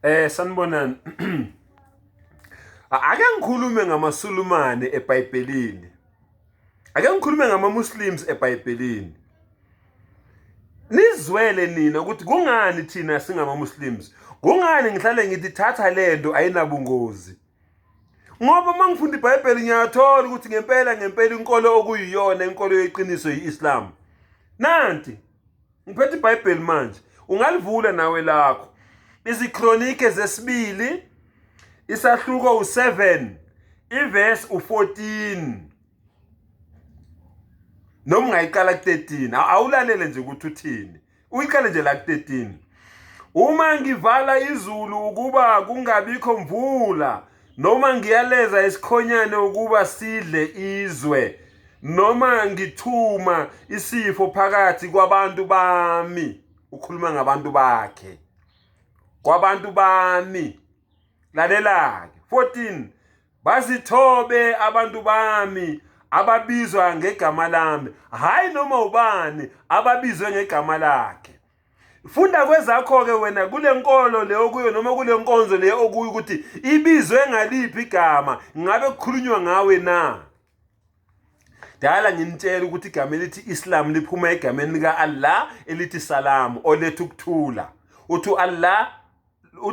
Sanibonani. Ake ngikhulume ngamaSulumane eBhayibhelini. Ake ngikhulume ngama-Muslims eBhayibhelini. Nizwele nina ukuthi kungani thina singama-Muslims. Kungani ngihlale ngithi thatha lento ayinabungozi. Ngoba uma ngifunda iBhayibheli ngiyathola ukuthi ngempela ngempela inkolo okuyiyona inkolo yeqiniso yi-Islam. Nanti ngiphethe iBhayibheli manje ungalivula nawe lakho iziKronike zesibili isahluko u7 iverse u14 noma ungayiqala ku-13 awulalele nje ukuthi uthini uyiqale nje la ku-13 uma ngivala izulu ukuba kungabikho mvula noma ngiyaleza isikhonyane ukuba sidle izwe noma ngithuma isifo phakathi kwabantu bami ukhuluma ngabantu bakhe kwabantu bami lalela-ke 14 bazithobe abantu bami ababizwa ngegama lami hhayi noma ubani ababizwe ngegama lakhe Funda kwezakho-ke wena kule nkolo le okuyo noma kule nkonzo le okuyo ukuthi ibizwe ngaliphi igama ngabe kukhulunywa ngawe na dala nginitshela ukuthi igama elithi Islam liphuma egameni lika-Allah elithi salamu oletha ukuthula uthi u-Allah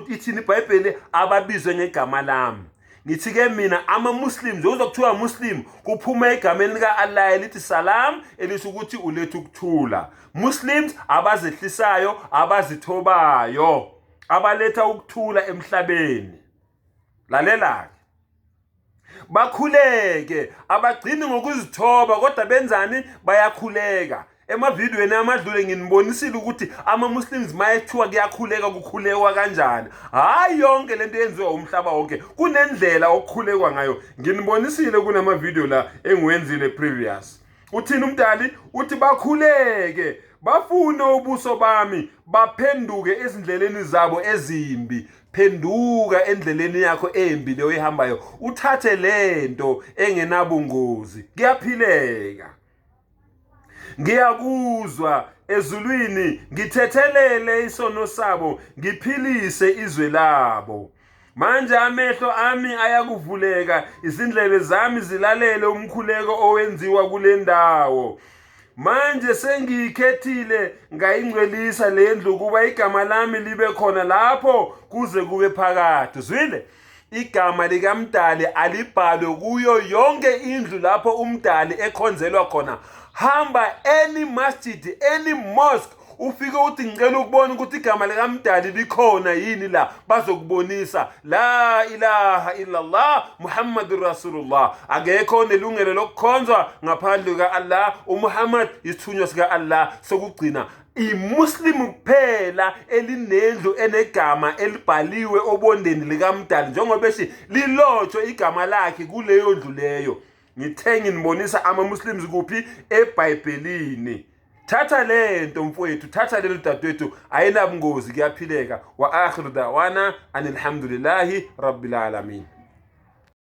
ithini iBhayibheli ababizwe ngegama lami ngithi ke mina ama-muslims uzwa kuthiwa muslim kuphuma egameni lika-allah elithi salam elisho ukuthi uletha ukuthula muslims abazehlisayo abazithobayo abaletha ukuthula emhlabeni lalela-ke bakhuleke abagcini ngokuzithoba kodwa benzani bayakhuleka emavidiyweni amadlule nginibonisile ukuthi ama-muslims mayethiwa kuyakhuleka kukhulekwa kanjani hhayi yonke lento yenziwa umhlaba wonke kunendlela okukhulekwa ngayo nginibonisile kunamavidiyo la engiwenzile previous uthini umdali uthi bakhuleke bafune ubuso bami baphenduke ezindleleni zabo ezimbi phenduka endleleni yakho embi leyo ihambayo uthathe lento engenabungozi kuyaphileka ngiyakuzwa ezulwini ngithethelele isono sabo ngiphilise izwe labo manje amehlo ami ayakuvuleka izindlebe zami zilalele umkhuleko owenziwa kule ndawo manje sengiyikhethile ngayingcwelisa le ndlu ukuba igama lami libe khona lapho kuze kube phakade zwile igama likamdali alibhalwe kuyo yonke indlu lapho umdali ekhonzelwa khona hamba any masjid any mosque ufike uthi ngicela ukubona ukuthi igama likamdali likhona yini la bazokubonisa la ilaha illallah muhammadur rasulullah akekho onelungelo lokukhonzwa ngaphandle kuka-allah umuhammad isithunywa sika-allah sokugcina imuslimu kuphela elinendlu enegama elibhaliwe obondeni likamdali njengoba eshi lilotshwe igama lakhe kuleyo ndlu leyo ngithe nginibonisa ama-muslims kuphi ebhayibhelini thatha lento mfowethu thatha lelo dadewethu ayinabungozi kuyaphileka wa akhiru dawana anilhamdulillahi rabbil alamin.